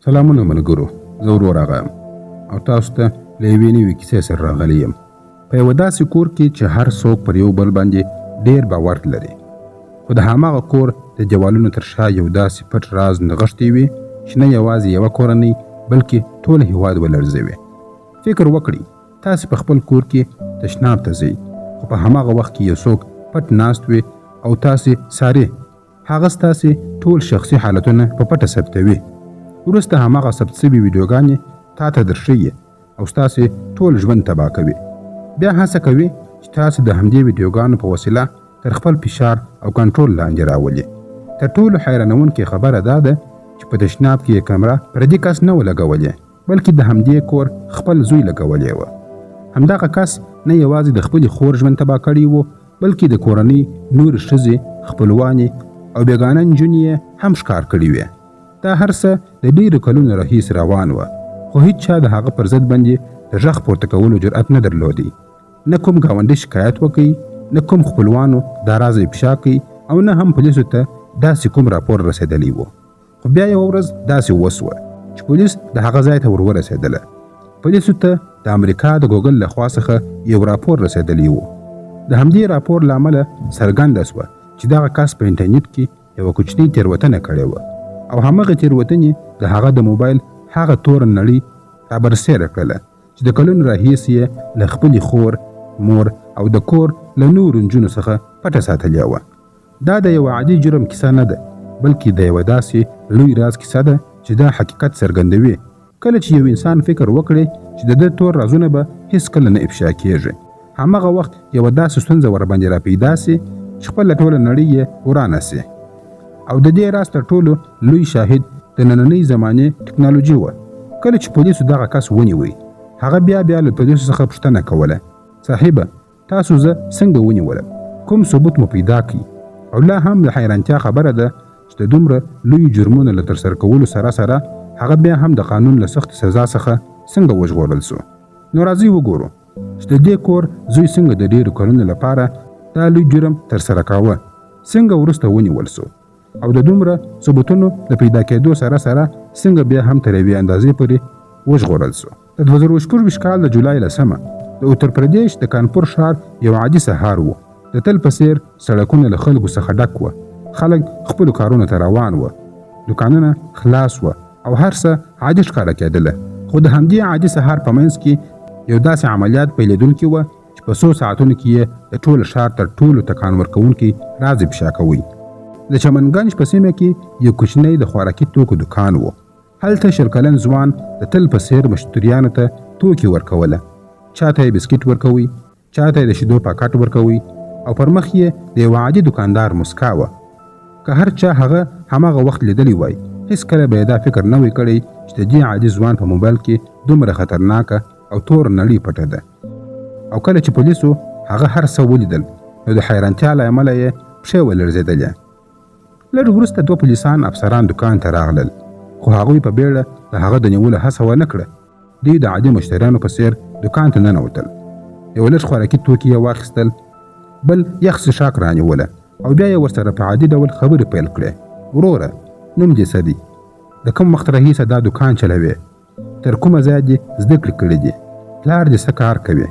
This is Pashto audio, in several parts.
سلامونه ملګرو، زه ورور اغا یم او تاسو ته له یوې نوې کیسې سره راغلی یم. په یوه داسې کور کې چې هر څوک پر یو بل باندې ډېر باور لري، خو د هماغه کور د دیوالونو تر شا یو داسې پټ راز نغښتی وي چې نه یوازې یوه کورنۍ بلکې ټول هیواد ولړزوي. فکر وکړئ، تاسې په خپل کور کې تشناب ته ځئ، خو په هماغه وخت کې یو څوک پټ ناست وي او تاسې څاري. هغه ستاسې ټول شخصي حالتونه په پټه ثبتوي. وروسته هماغه ثبت شوي ویډیوګانې تا ته درښیي او ستاسې ټول ژوند تباه کوي. بیا هڅه کوي چې تاسې د همدې ویډیوګانو په وسیله تر خپل فشار او کنټرول لاندې راولي. تر ټولو حیرانوونکې خبره دا ده چې په تشناب کې یې کمره پردي کس نه وه لګولې، بلکې د همدې کور خپل زوی لګولې وه. همدغه کس نه یوازې د خپلې خور ژوند تباه کړی و، بلکې د کورنۍ نورې ښځې، خپلوانې او بېګانه نجونې یې هم ښکار کړې وې. دا هر څه د ډېرو کلونو راهیسې روان وه، خو هیچا د هغه پر ضد باندې د غږ پورته کولو جرأت نه درلودی. نه کوم ګاونډي شکایت وکړ، نه کوم خپلوانو دا راز افشا کړ او نه هم پولیسو ته داسې کوم راپور رسېدلی و. خو بیا یوه ورځ داسې وسوه چې پولیس د هغه ځای ته ور ورسېدله. پولیسو ته د امریکا د ګوګل له خوا څخه یو راپور رسېدلی و. د همدې راپور له امله څرګنده سوه چې دغه کس په انټرنیټ کې یوه کوچنۍ تېروتنه کړې وه او همغې تېروتنې د هغه د موبایل هغه توره نړۍ رابرسېره کړله چې د کلونو راهیسې یې له خپلې خور، مور او د کور له نورو نجونو څخه پټه ساتلې وه. دا د یوه عادي جرم کیسه نه ده، بلکې د یوه داسې لوی راز کیسه ده چې دا حقیقت څرګندوي. کله چې یو انسان فکر وکړي چې د ده تور رازونه به هیڅکله نه افشا کېږي، همغه وخت یوه داسې ستونزه ورباندې راپیدا سي چې خپله ټوله نړۍ یې ورانه سي. او د دې راز تر ټولو لوی شاهد د نننۍ زمانې ټکنالوژي وه. کله چې پولیسو دغه کس ونیوی، هغه بیا بیا له پولیسو څخه پوښتنه کوله: صاحبه، تاسو زه څنګه ونیولم؟ کوم ثبوت مو پیدا کړ؟ او لا هم د حیرانتیا خبره ده چې د دومره لویو جرمونو له ترسره کولو سره سره هغه بیا هم د قانون له سختې سزا څخه څنګه وژغورل سو. نو راځئ وګورو چې د دې کور زوی څنګه د ډېرو کلونو لپاره دا لوی جرم ترسره کاوه، څنګه وروسته ونیول سو او د دومره ثبوتونو له پیدا کېدو سره سره څنګه بیا هم تر یوې اندازې پورې وژغورل سو. د 2026 کال د جولای 10 د اترپردیش د کانپور ښار یو عادي سهار و. د تل په څېر سړکونه له خلکو څخه ډک وه، خلک خپلو کارونو ته روان وه، دوکانونه خلاص وه او هر څه عادي ښکاره کېدله. خو د همدې عادي سهار په منځ کې یو داسې عملیات پیلېدونکی وه چې په څو ساعتونو کې یې د ټول ښار تر ټولو ټکان ورکوونکی راز افشا کوی. د چمنګنج په سیمه کې یو کوچنی د خوراکي توکو دوکان و. هلته 20 کلن ځوان د تل په څېر مشتریانو ته توکي ورکوله. چاته یې بسکټ ورکوي، چاته یې د شیدو پاکټ ورکوي او پر مخ یې د یوه عادي دوکاندار مسکا وه. که هر چا هغه هماغه وخت لیدلی وای، هیڅکله به یې دا فکر نه وای کړی چې د دې عادي ځوان په موبایل کې دومره خطرناکه او توره نړۍ پټه ده. او کله چې پولیسو هغه هر څه ولیدل، نو د حیرانتیا له امله یې پښې ولړزېدلې. لږ وروسته دوه پولیسان افسران دوکان ته راغلل، خو هغوی په بیړه د هغه د نیولو هڅه ونه کړه. دوی د عادي مشتریانو په څېر دوکان ته ننوتل، یو لږ خوراکي توکي یې واخیستل، بل یخ څښاک رانیوله او بیا یې ورسره په عادي ډول خبرې پیل کړې. وروره، نوم دې څه دی؟ د کوم وخت راهیسه دا دوکان چلوې؟ تر کومه ځایه دې زده کړې کړې دي؟ پلار دې څه کار کوي؟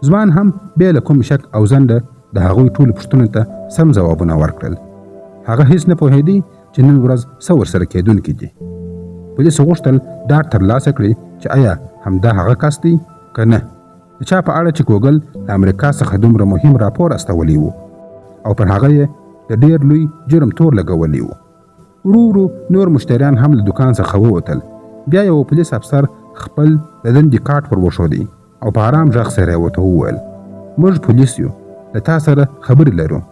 ځوان هم بې له کوم شک او ځنډه د هغوی ټولو پوښتنو ته سم ځوابونه ورکړل. هغه هیڅ نه پوهېدی چې نن ورځ څه ورسره کېدونکي دي. پولیسو غوښتل ډاډ ترلاسه کړي چې ایا همدا هغه کس دی که نه، د چا په اړه چې ګوګل له امریکا څخه دومره مهم راپور استولی و او پر هغه یې د ډېر لوی جرم تور لګولی و. ورو ورو نور مشتریان هم له دوکان څخه ووتل. بیا یوه پولیس افسر خپل د دندې کارت ور وښودی او په آرام غږ سره یې ورته وویل: موږ پولیس یو، له تا سره خبرې لرو.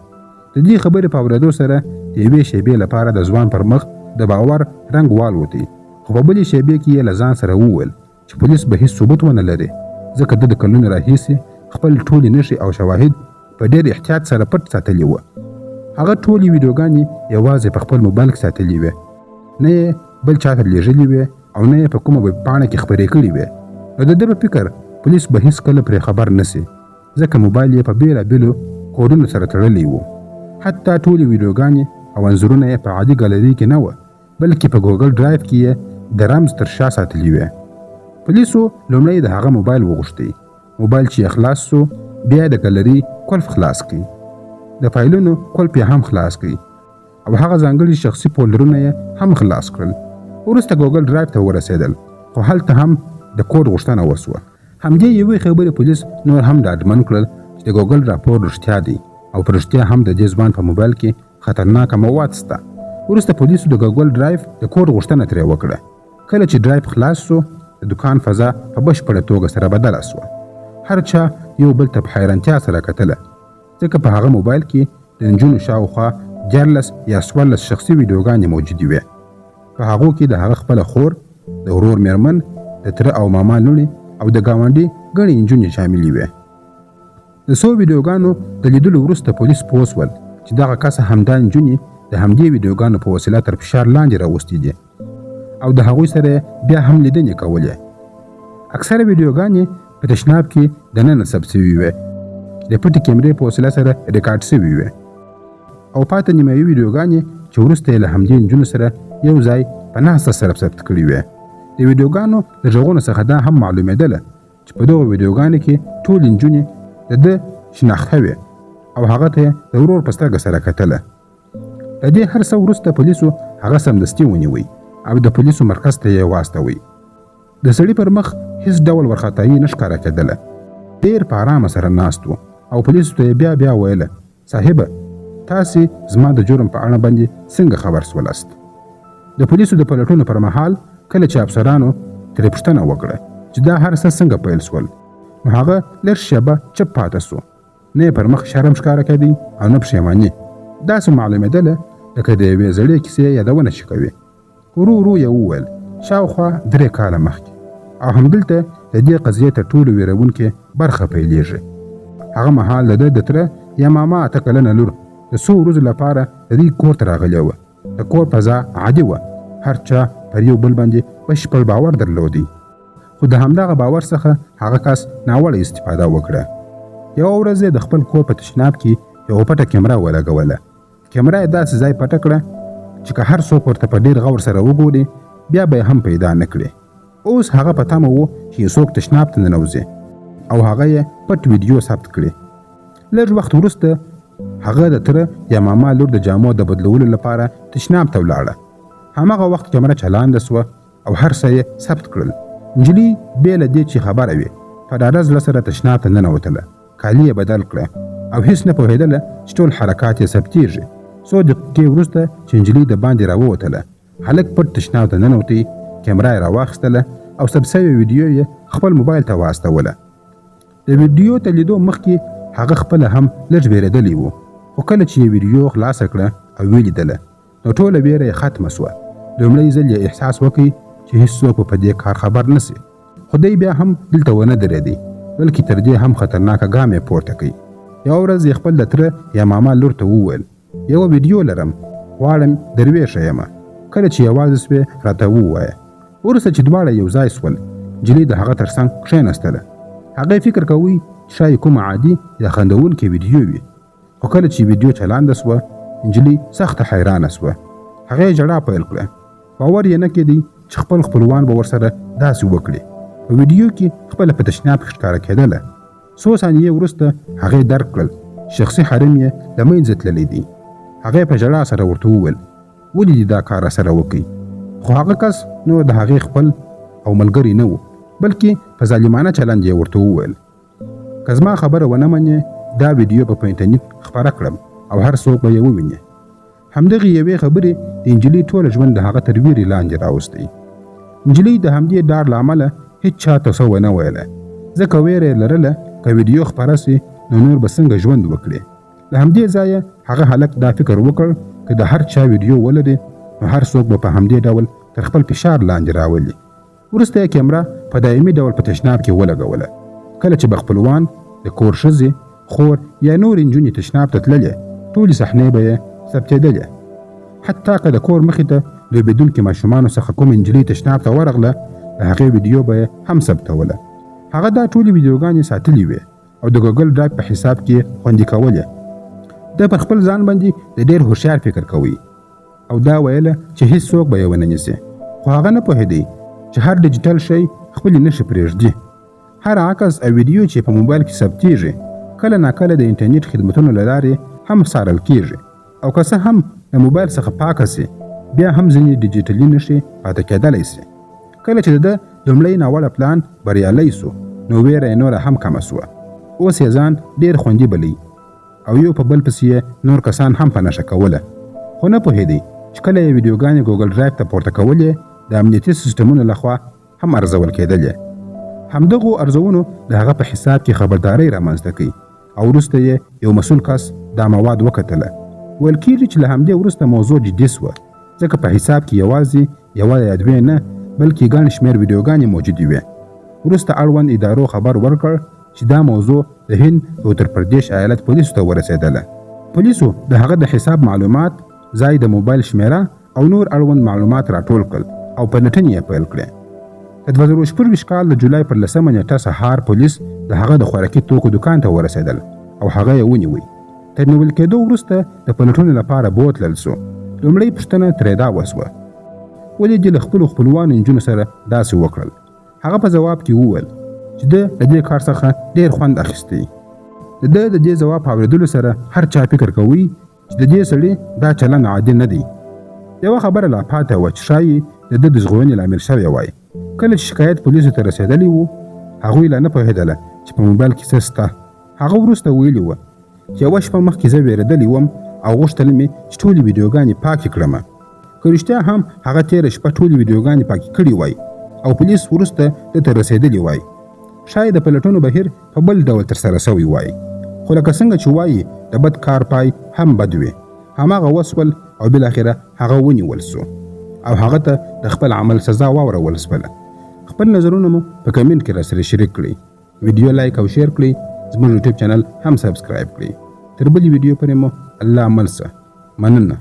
د دې خبرې په اورېدو سره د یوې شېبې لپاره د ځوان پر مخ د باور رنګ والوتی، خو په بلې شېبې کې یې له ځان سره وویل چې پولیس به هیڅ ثبوت ونه لري، ځکه ده د کلونو راهیسې خپل ټولې نښې او شواهد په ډېر احتیاط سره پټ ساتلي وه. هغه ټولې ویډیوګانې یوازې په خپل موبایل کې ساتلې وې، نه یې بل چا ته لېږلې وې او نه یې په کومه ویبپاڼه کې خپرې کړې وې. نو د ده په فکر پولیس به هیڅکله پرې خبر نه سي، ځکه موبایل یې په بېلابېلو کوډونو سره تړلی و. حتی ټولې ویډیوګانې او انځورونه یې په عادي ګالري کې نه وه، بلکې په ګوګل ډرایو کې یې د رمز تر شا ساتلي وې. پولیسو لومړی د هغه موبایل وغوښتی. موبایل چې یې خلاص سو، بیا یې د ګالري قلف خلاص کړ، د فایلونو قلف یې هم خلاص کړ او هغه ځانګړي شخصي فولډرونه یې هم خلاص کړل. وروسته ګوګل ډرایو ته ورسېدل، خو هلته هم د کوډ غوښتنه وسوه. همدې یوې خبرې پولیس نور هم ډاډمن کړل چې د ګوګل راپور رښتیا دی او په رښتیا هم د دې ځوان په موبایل کې خطرناکه مواد سته. وروسته پولیسو د ګوګل ډرایو د کوډ غوښتنه ترې وکړه. کله چې ډرایو خلاص سو، د دوکان فضا په بشپړه توګه سره بدله سوه. هر چا یو بل ته په حیرانتیا سره کتله، ځکه په هغه موبایل کې د نجونو شاوخوا 13 یا 14 شخصي ویډیوګانې موجودې وې. په هغو کې د هغه خپله خور، د ورور میرمن، د تره او ماما لوڼې او د ګاونډي ګڼې نجونې شاملې وې. د څو ویډیوګانو د لیدلو وروسته پولیس پوه سول چې دغه کس همدا نجونې د همدې ویډیوګانو په وسیله تر فشار لاندې راوستې دي او د هغوی سره بیا هم لیدنې کولې. اکثره ویډیوګانې په تشناب کې دننه ثبت شوي وې، د پټې کیمرې په وسیله سره ریکارډ شوي وې، او پاتې نیمایي ویډیوګانې چې وروسته یې له همدې نجونو سره یو ځای په ناسته سره ثبت کړې وې. د ویډیوګانو له غږونو څخه دا هم معلومېدله چې په دغو ویډیوګانو کې ټولې نجونې د ده شناخته وې او هغه ته یې د ورور په سترګه سره کتله. له دې هر څه وروسته پولیسو هغه سمدستي ونیوی او د پولیسو مرکز ته یې واستوی. د سړي پر مخ هیڅ ډول ورخطایي نه ښکاره کېدله. ډېر په آرامه سره ناست و او پولیسو ته یې بیا بیا ویله، صاحبه، تاسې زما د جرم په اړه باندې څنګه خبر سولاست؟ د پولیسو د پلټنو پر مهال کله چې افسرانو ترې پوښتنه وکړه چې دا هر څه څنګه پیل سول، نو هغه لږ شېبه چپ پاته سو. نه یې پر مخ شرم ښکاره کېدی او نه پښېماني. داسې معلومېدله لکه د یوې زړې کیسې یادونه چې کوي. ورو ورو یې وویل، شاوخوا 3 کاله مخکې، او همدلته د دې قضیې تر ټولو ویرونکې برخه پیلېږي. هغه مهال د ده د تره یا ماما 8 کلنه لور د څو ورځو لپاره د دوی کور ته راغلې وه. د کور فضا عادي وه، هر چا پر یو بل باندې بشپړ باور درلودی، خو د همدغه باور څخه هغه کس ناوړه استفاده وکړه. یوه ورځ یې د خپل کور په تشناب کې یوه پټه کیمره ولګوله. کیمره یې داسې ځای پټه کړه چې که هر څوک ورته په ډېر غور سره وګوري بیا به یې هم پیدا نه کړي. اوس هغه په تمه و چې یو څوک تشناب ته ننوځي او هغه یې پټ ویډیو ثبت کړي. لږ وخت وروسته هغه د تره یا ماما لور د جامو د بدلولو لپاره تشناب ته ولاړه. هماغه وخت کیمره چلانده سوه او هر څه یې ثبت کړل. نجلۍ بې له دې چې خبره وي په ډاډه زړه سره تشناب ته ننوتله، کالي یې بدل کړه او هیڅ نه پوهېدله چې ټول حرکات یې ثبتېږي. څو دقیقې وروسته چې نجلۍ د باندې راووتله، هلک پټ تشناب ته ننوتی، کیمره یې راواخیستله او ثبت شوې ویډیو یې خپل موبایل ته واستوله. د ویډیو ته لیدو مخکې هغه خپله هم لږ وېرېدلی و، خو کله چې یې ویډیو خلاصه کړه او ولیدله نو ټوله وېره یې ختمه شوه. لومړی ځل یې احساس وکړ چې هیڅوک به په دې کار خبر نه شي، خو دی بیا هم دلته ونه درېدی، بلکې تر دې هم خطرناکه ګام یې پورته کړ. یوه ورځ یې خپل د تره یا ماما لور ته وویل، یوه ویډیو لرم، غواړم در ویې ښیم، کله چې یوازې سوې راته ووایه. وروسته چې دواړه یو ځای سول، نجلۍ د هغه تر څنګ کښېناستله. هغې فکر کوی چې ښایي کومه عادي یا خندوونکې ویډیو وي، خو کله چې ویډیو چلانده سوه، نجلۍ سخته حیرانه سوه. هغې ژړا پیل کړه. باور یې نه کېدی چې خپل خپلوان به ورسره داسې وکړي. په ویډیو کې خپله په تشناب کې ښکاره کېدله. څو ثانیې وروسته هغې درک کړل شخصي حریم یې له منځه تللی دی. هغې په ژړا سره ورته وویل، ولې دې دا کار راسره وکړي؟ خو هغه کس نور د هغې خپل او ملګری نه و، بلکې په ظالمانه چلند یې ورته وویل، که زما خبره ونه منې دا ویډیو به په انټرنیټ خپره کړم او هر څوک به یې وویني. همدغې یوې خبرې د نجلۍ ټوله ژوند د هغه تر ویرې لاندې راوستی. نجلۍ د همدې ډار له امله هیڅ چا ته څه ونه ویله، ځکه ویره یې لرله که ویډیو خپره سي نو نور به څنګه ژوند وکړي. له همدې ځایه هغه هلک دا فکر وکړ که د هر چا ویډیو ولري نو هر څوک به په همدې ډول تر خپل فشار لاندې راولي. وروسته یې کیمره په دایمي ډول په تشناب کې ولګوله. کله چې به خپلوان، د کور ښځې، خور یا نورې نجونې تشناب ته تللې، ټولې صحنې به یې ثبتېدلې. حتی که د کور مخې ته لوبېدونکي ماشومانو څخه کومې نجلۍ تشناب ته ورغله، د هغې ویډیو به یې هم ثبتوله. هغه دا ټولې ویډیوګانې ساتلې وې او د ګوګل ډرایو په حساب کې یې خوندي کولې. ده پر خپل ځان باندې د ډېر هوښیار فکر کوی او دا ویله چې هیڅوک به یې ونه نیسي، خو هغه نه پوهېدی چې هر ډیجیټل شی خپلې نښې پرېږدي. هر عکس او ویډیو چې په موبایل کې ثبتېږي، کله ناکله د انټرنیټ خدمتونو له لارې هم څارل کېږي او که څه هم له موبایل څخه پاکه شي، بیا هم ځینې ډیجیټلي نښې پاتې کېدلی شي. کله چې د ده لومړی ناوړه پلان بریالی شو، نو وېره یې نوره هم کمه شوه. اوس یې ځان ډېر خوندي بلی او یو په بل پسې یې نور کسان هم په نښه کوله. خو نه پوهېدی چې کله یې ویډیوګانې ګوګل ډرایو ته پورته کولې، د امنیتي سیسټمونو له خوا هم ارزول کېدلې. همدغو ارزونو د هغه په حساب کې خبرداری رامنځته کړ او وروسته یې یو مسؤل کس دا مواد وکتله. ویل کېږي چې له همدې وروسته موضوع جدي شوه، ځکه په حساب کې یوازې یوه یا دوې نه، بلکې ګڼ شمېر ویډیوګانې موجودې وې. وروسته اړوند ادارو خبر ورکړ چې دا موضوع د هند د اترپردېش ایالت پولیسو ته ورسېدله. پولیسو د هغه د حساب معلومات، ځای، د موبایل شمېره او نور اړوند معلومات راټول کړل او پلټنې یې پیل کړې. د 2026 کال د جولای پر لسمه نېټه سهار پولیس د هغه د خوراکي توکو دوکان ته ورسېدل او هغه یې ونیوی. تر نیول کېدو وروسته د پلټنو لپاره بوتلل شو. لومړۍ پوښتنه ترې دا وشوه، ولې دې له خپلو خپلوانو نجونو سره داسې وکړل؟ هغه په ځواب کې وویل چې ده له دې کار څخه ډېر خوند اخیستی. د ده د دې ځواب په اورېدلو سره هر چا فکر کوی چې د دې سړي دا چلند عادي نه دی. یوه خبره لا پاتې وه چې ښايي د ده د ژغورنې لامل شوې وای. کله چې شکایت پولیسو ته رسېدلی و، هغوی لا نه پوهېدله چې په موبایل کې څه شته. هغه وروسته ویلي وه چې یوه شپه مخکې زه وېرېدلی وم او غوښتل مې چې ټولې ویډیوګانې پاکې کړم. که رښتیا هم هغه تېره شپه ټولې ویډیوګانې پاکې کړې وای او پولیس وروسته ده ته رسېدلي وای، ښايي د پلټنو بهیر په بل ډول ترسره شوی وای. خو لکه څنګه چې وايي، د بد کار پای هم بد وي. هماغه وشول او بالاخره هغه ونیول شو او هغه ته د خپل عمل سزا واورول شوله. خپل نظرونه مو په کمنټ کې راسره شریک کړئ. ویډیو لایک او شیر کړئ. زموږ یوټیوب چینل هم سبسکرایب کړئ. تر بلې ویډیو پورې مو الله مل شه. مننه.